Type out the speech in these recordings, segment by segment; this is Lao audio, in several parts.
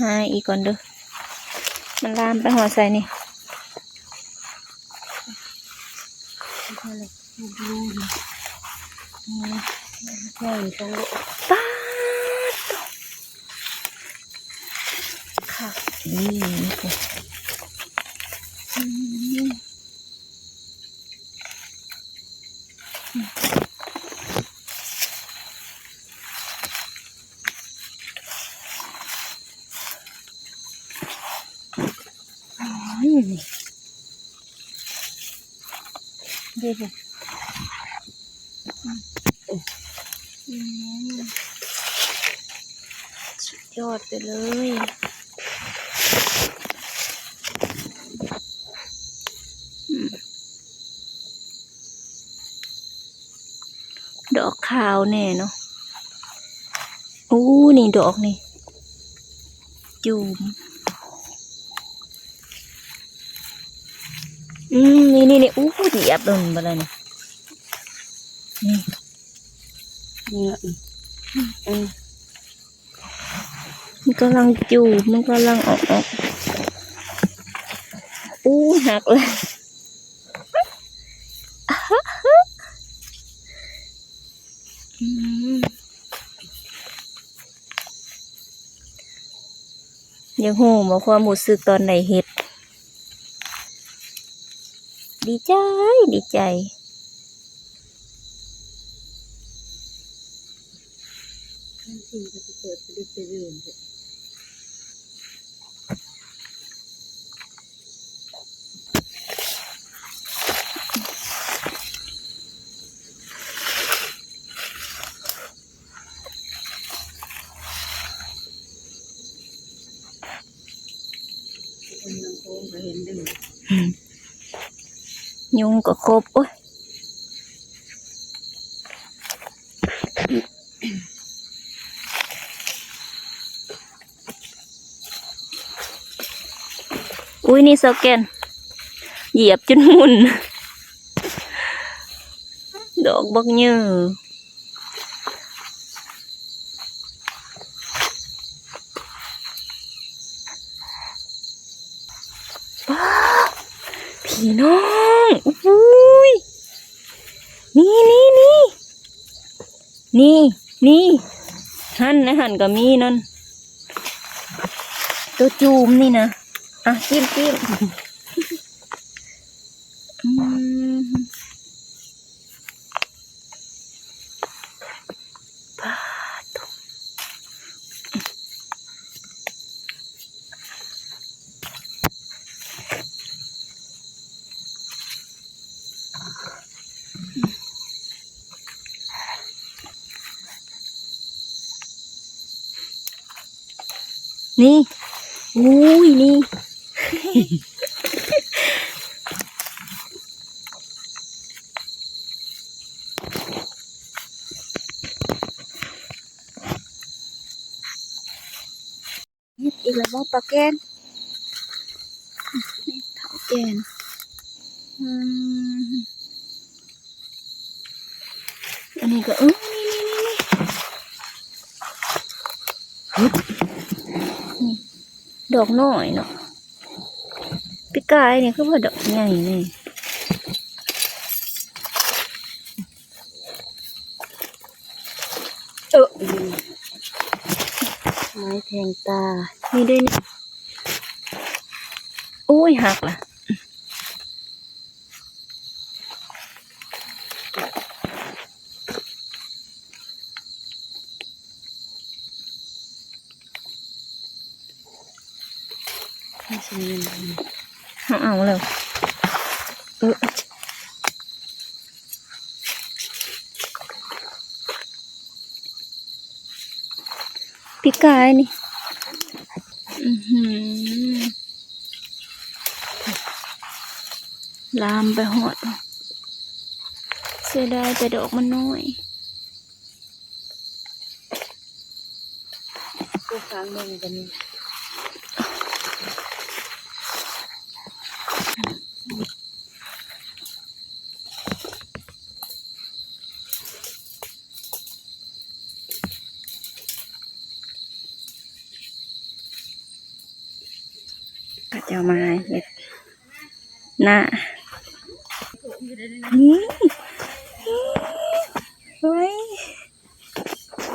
ຫາອີກກ່ອນເດີ້ ມັນລາມໄປຮອດໃສນີ້. ປາດໂທ້ ຄັກອີ່ຫຼີ. ສຸດຍອດໄປເລີຍ. ດອກຂາວແນ່ເນາະ. ໂອ້ ນີ້ດອກນີ້ ຈູມ. ອືມ ນີ້ໆໆ ໂອ້ ຢຽບໂດນບໍ່ລະນີ້ ນີ້ ນີ້ລະ ເອີ ມັນກຳລັງຈູມ ມັນກຳລັງອອກ ອອກ. ໂອ້ ຫັກລະ. ອືມ ຢາກຮູ້ບໍ່ຄວາມຮູ້ສຶກຕອນໄດ້ເຮັດ? ດີໃຈ ດີໃຈ. ຍຸງກໍຄົບ ໂອ້ຍ. ອຸ້ຍ ນີ້ສາວແກ່ນ ຢຽບຈົນໝຸ່ນ ດອກບັກເຍີ. ປ້າ ພີ່ນ້ອງ ອຸ້ຍ ນີ້ ນີ້ ນີ້ ນີ້ ນີ້ ຫັ້ນນະ ຫັ້ນກໍມີນັ້ນ ໂຕຈູມນີ້ນະ ອ່ະ ຈິ້ມ ຈິ້ມ ອືມ. ປາດໂທ້ ນີ້ ອຸ້ຍ ນີ້. ອີກແລ້ວບໍ່ ປາແກນ ເຖົ້າແກນ ອືມ. ອັນນີ້ກໍ ເອີ ນີ້ໆໆໆ ດອກນ້ອຍເນາະ ປີກາຍນີ້ຄືວ່າດອກໃຫຍ່ນີ້ ເອີ ໄມ້ແທງຕາ ນີ້ເດ້ນີ້ ໂອ້ຍ ຫັກລະ. ເຮົາເອົາແລ້ວ ເອີ. ປີກາຍນີ້ ອືຫື ລາມໄປຮອດ ເສຍດາຍແຕ່ດອກມັນນ້ອຍ. ອ ເຈົ້າມາເຮັດນາ ນີ້ ໂອ້ຍ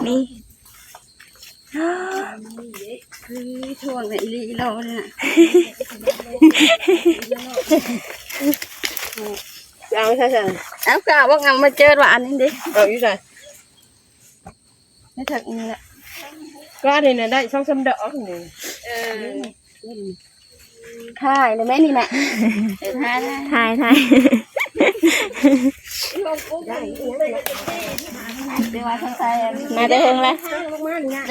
ນີ້ ຄືຊ່ວງນີ້ອີ່ຫຼີເນາະ ເອົາໃສ່ ເອົາກະວ່າເອົາມາເຈີວ່າອັນນີ້ເດ້ ເອົາຢູ່ໃສ? ໃນເທິງນີ້ແຫຼະ ກໍອັນນີ້ນະ ໄດ້ສອງສາມດອກນີ້ ເອີ ຖ່າຍແລ້ວແມ່ນີ້ນະ ເອີ ຖ່າຍ ຖ່າຍ ຖ່າຍ ແຕ່ວ່າເຂົາໃສ່ ມາແຕ່ເທິງລະ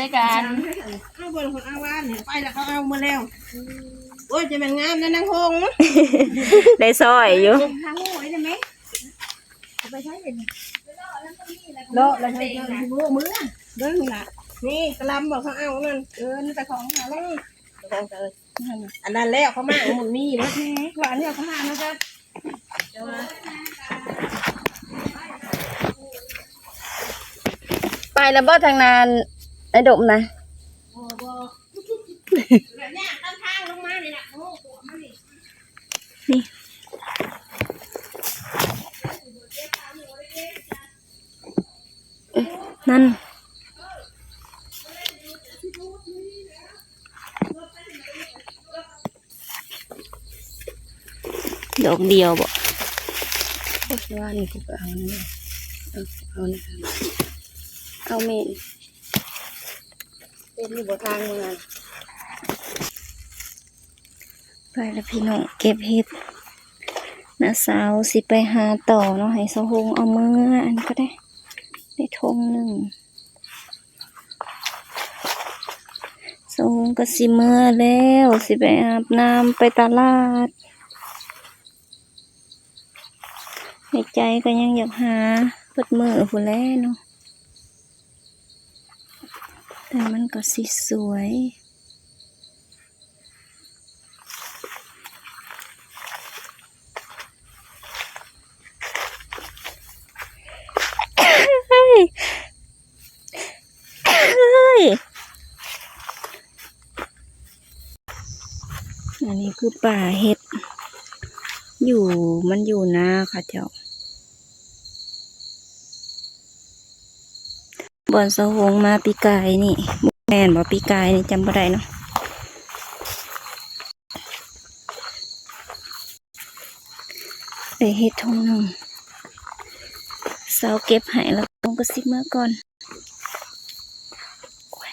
ລາຍການ ເອົາເບິ່ງເພິ່ນເອົາວານນີ້ໄປແລ້ວ ເຂົາເອົາໝົດແລ້ວ ໂອ້ຍ ຈະແມ່ນງາມນະນາງຫົງ ໄດ້ຊ່ອຍຢູ່ ເລາະແລ້ວໃຫ້ເຈົ້າຮູ້ມື້ເບິ່ງລະ ນີ້ກະລຳບໍ່ ເຂົາເອົານັ້ນ ເອີ ມີແຕ່ຂອງຫາແລ້ວ ຂອງເຈົ້າ ອັນນັ້ນແລ້ວ ເຂົາມາໝູ່ນີ້ເບິດ ວ່າອັນນີ້ເຂົາມານະ ໄປແລ້ວບໍ່ທາງນັ້ນ ໄອ້ດົມນະ? ບໍ່ ບໍ່ ຍ່າງຕາມທາງລົງມານີ້ລະ ໂອ້ ກວມມານີ້ ນີ້ ນັ້ນ ດອກດຽວບໍ? ໂອ້ຍ ວ່ານີ້ກູກະເອົານີ້ ເອົາ ເອົານີ້ ເອົາແມ່ນ ເຫັນຢູ່ບໍ່ທາງເມືອງ? ໄປລະພີ່ນ້ອງ ເກັບເຫັດ ນ້າສາວຊິໄປຫາຕໍ່ເນາະ ໃຫ້ສາວຫົງເອົາເມືອ ອັນນີ້ກະໄດ້ ໄດ້ຖົງໜຶ່ງ ສາວຫົງກະຊິເມືອແລ້ວ ຊິໄປອາບນ້ຳ ໄປຕະຫຼາດ ໃນໃຈກະຍັງຢາກຫາເບິດມື້ພຸ້ນແຫຼະເນາະ ແຕ່ມັນກະຊິສວຍ ເຮີ້ຍ ເຮີ້ຍ ອັນນີ້ຄືປ່າເຫັດ ຢູ່ ມັນຢູ່ນາເຂົາເຈົ້າ ບ່ອນສາວຫົງມາປີກາຍນີ້ ບໍ່ແມ່ນບໍ່ ປີກາຍນີ້ ຈຳບໍ່ໄດ້ເນາະ ໄດ້ເຫັດຖົງໜຶ່ງ ສາວເກັບໃຫ້ລະ ສາວຫົງກະຊິເມືອກ່ອນ ໂອ້ຍ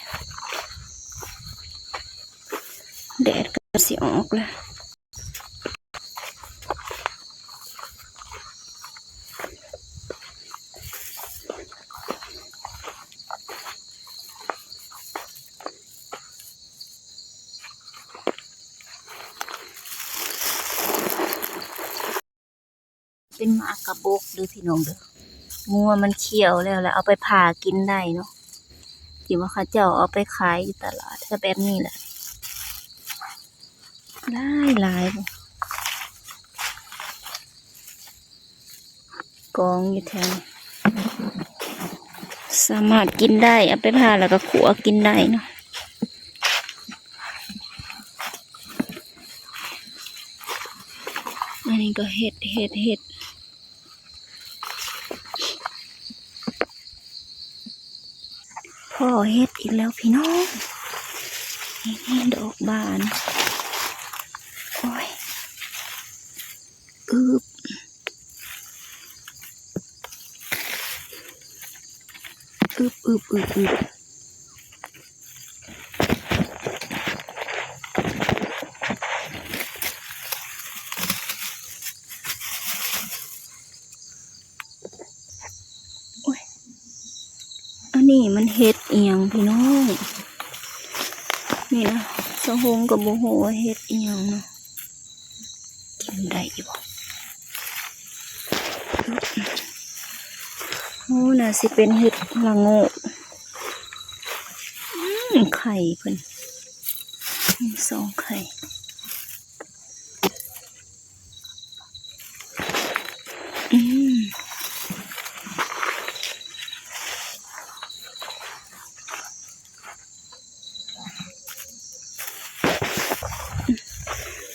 ແດດກະຊິອອກລະ. ເປັນໝາກກະບົກເດີພີ່ນ້ອງເດີ ງົວມັນຂ້ຽວແລ້ວ ແລ້ວເອົາໄປຜ່າກິນໄດ້ເນາະ ທີ່ວ່າເຂົາເຈົ້າເອົາໄປຂາຍຢູ່ຕະຫຼາດ ກະແບບນີ້ແຫຼະ ຫຼາຍໆ ກອງຢູ່ແຖວນີ້ ສາມາດກິນໄດ້ ເອົາໄປຜ່າແລ້ວກະຂົ້ວກິນໄດ້ເນາະ ອັນນີ້ກະເຫັດ ເຫັດ ເຫັດ ພໍ້ເຫັດອີກແລ້ວພີ່ນ້ອງ ນີ້ ນີ້ ດອກບານ ໂອ້ຍ ອຶບ ອຶບ ອຶບ ອຶບ ອຶບ. ໂອ້ຍ ອັນນີ້ມັນເຫັດອີ່ຫຍັງພີ່ນ້ອງ ນີ້ນະ ສາວຫົງກະບໍ່ຮູ້ວ່າເຫັດອີ່ຫຍັງເນາະ ກິນໄດ້ຢູ່ບໍ່? ໂອ້ ໜ້າຊິເປັນເຫັດລະໂງກ ອືມ ໄຂ່ເພິ່ນ ມີສອງໄຂ່ ອື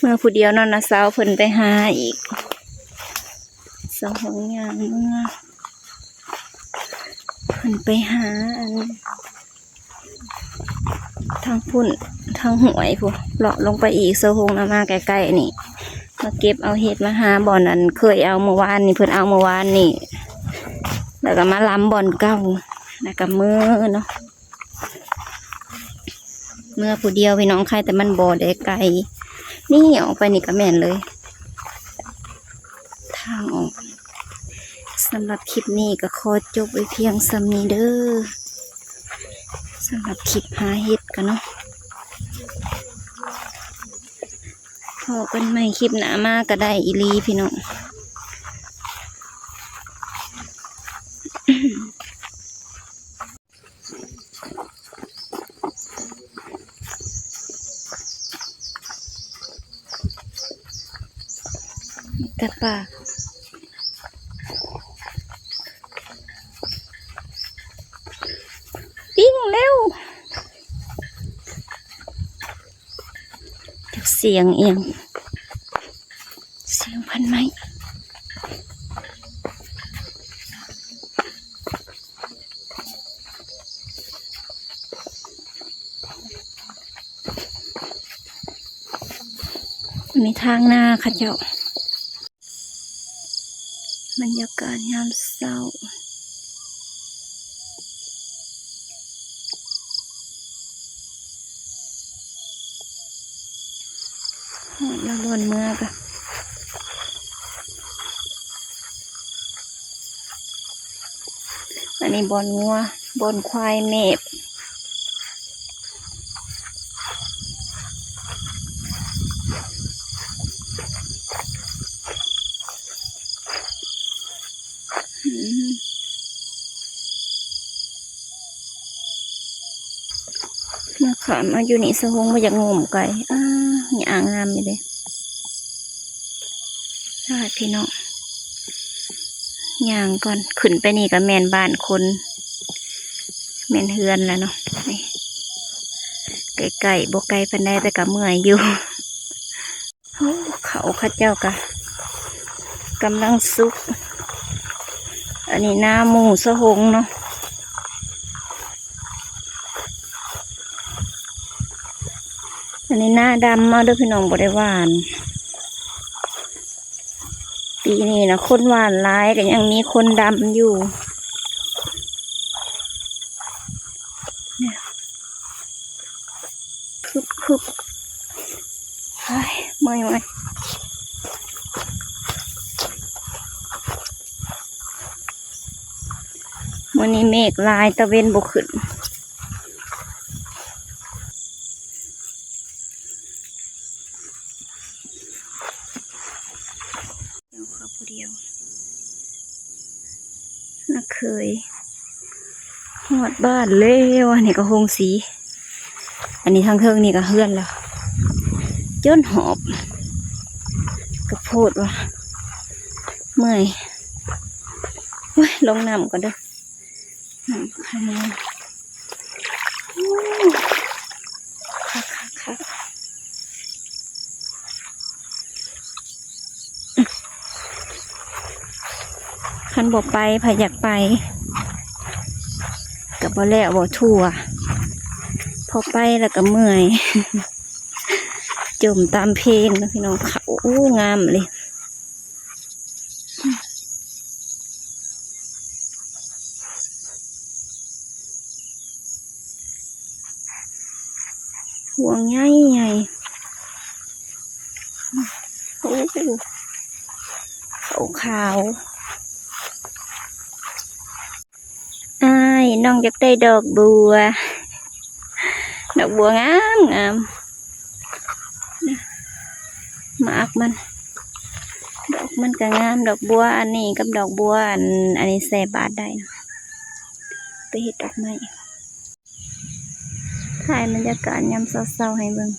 ມ. ເມືອຜູ້ດຽວເນາະ ນ້າສາວເພິ່ນໄປຫາອີກ ສາວຫົງຍ່າງເມືອ ເພິ່ນໄປຫາອັນ ທາງພຸ້ນ ທາງຫ້ວຍພຸ້ນ ເລາະລົງໄປອີກ ສາວຫົງນະ ມາໃກ້ໆນີ້ ມາເກັບເອົາເຫັດ ມາຫາບ່ອນອັນເຄີຍເອົາມື້ວານນີ້ ເພິ່ນເອົາມື້ວານນີ້ ແລ້ວກໍມາລຳບ່ອນເກົ່າ ແລ້ວກໍເມືອເນາະ. ເມືອຜູ້ດຽວພີ່ນ້ອງ ໃຄແຕ່ມັນບໍ່ໄດ້ໄກ ນີ້ອອກໄປນີ້ກໍແມ່ນເລີຍ ທາງອອກ. ສຳລັບຄລິບນີ້ກໍຂໍຈົບໄວ້ພຽງສ່ຳນີ້ເດີ ສຳລັບຄລິບຫາເຫັດກັນເນາະ ພໍ້ກັນໃໝ່ຄລິບໜ້າມາກໍໄດ້ອີ່ຫຼີພີ່ນ້ອງ. ແຕ່ປາ ປີ້ງເລັວ ຈັກສຽງອີ່ຫຍັງ ສຽງພັນໄມ້. ມີທາງນາເຂົາເຈົ້າ ບັນຍາກາດຍາມເຊົ້າ. ຮອດແລ້ວບ່ອນເມືອກະ ອັນນີ້ບ່ອນງົວ ບ່ອນຄວາຍແມບ. ມາຂ້າມມາຢູ່ນີ້ ສະຫົງບໍ່ຢາກງົມໄກ. ອ້າ ຫຍ້າງາມຢູ່ເດ້ ອ້າ ພີ່ນ້ອງ ຍ່າງກ່ອນ. ຂຶ້ນໄປນີ້ກໍແມ່ນບ້ານຄົນ ແມ່ນເຮືອນແລ້ວເນາະ ນີ້ ໃກ້ໆ ບໍ່ໄກປານໃດ ແຕ່ກໍເມື່ອຍຢູ່. ໂອ້ ເຂົາເຂົາເຈົ້າກະກຳລັງສຸກ. ອັນນີ້ນາໝູ່ສະຫົງເນາະ ອັນນີ້ນາດຳເອົາເດີພີ່ນ້ອງ ບໍ່ໄດ້ຫວ່ານ. ປີນີ້ນະຄົນຫວ່ານຫຼາຍ ກະຍັງມີຄົນດຳຢູ່. ຄຶບໆ ໂອ້ຍ ເມື່ອຍໆ ມື້ນີ້ເມກຫຼາຍ ຕາເວັນບໍ່ຂຶ້ນ. ເອົາເຂົ້າຜູ້ດຽວ ນ້າເຂີຍ ຮອດບ້ານແລ້ວ. ອັນນີ້ກໍໂຮງສີ ອັນນີ້ທາງເທິງນີ້ກໍເຮືອນແລ້ວ ຈົນຫອບ ກະໂພດວ່າ ເມື່ອຍ. ໂອ້ຍ ລົງນ້ຳກ່ອນເດີ ນ້ຳຄະເນ. ໂອ້ ຄັກໆໆ ຄັນບໍ່ໄປ ໃຜຢາກໄປ ກະບໍ່ແລ້ວບໍ່ທົ່ວ ພໍໄປແລ້ວກະເມື່ອຍ ຈົ່ມຕາມເພງເນາະພີ່ນ້ອງ. ເຂົ້າ ໂອ້ ງາມເລີຍ. ພວງໃຫຍ່ໆ ໂອ້ ເຂົ້າຂາວ. ອ້າຍ ນ້ອງຢາກໄດ້ດອກບົວ ດອກບົວງາມໆ ໝາກມັນ ດອກມັນກະງາມ. ດອກບົວອັນນີ້ກັບດອກບົວອັນ ອັນນີ້ໃສ່ບາດໄດ້ເນາະ ໄປເຮັດດອກໄມ້. ຖ່າຍບັນຍາກາດຍາມເຊົ້າໆໃຫ້ເບິ່ງ.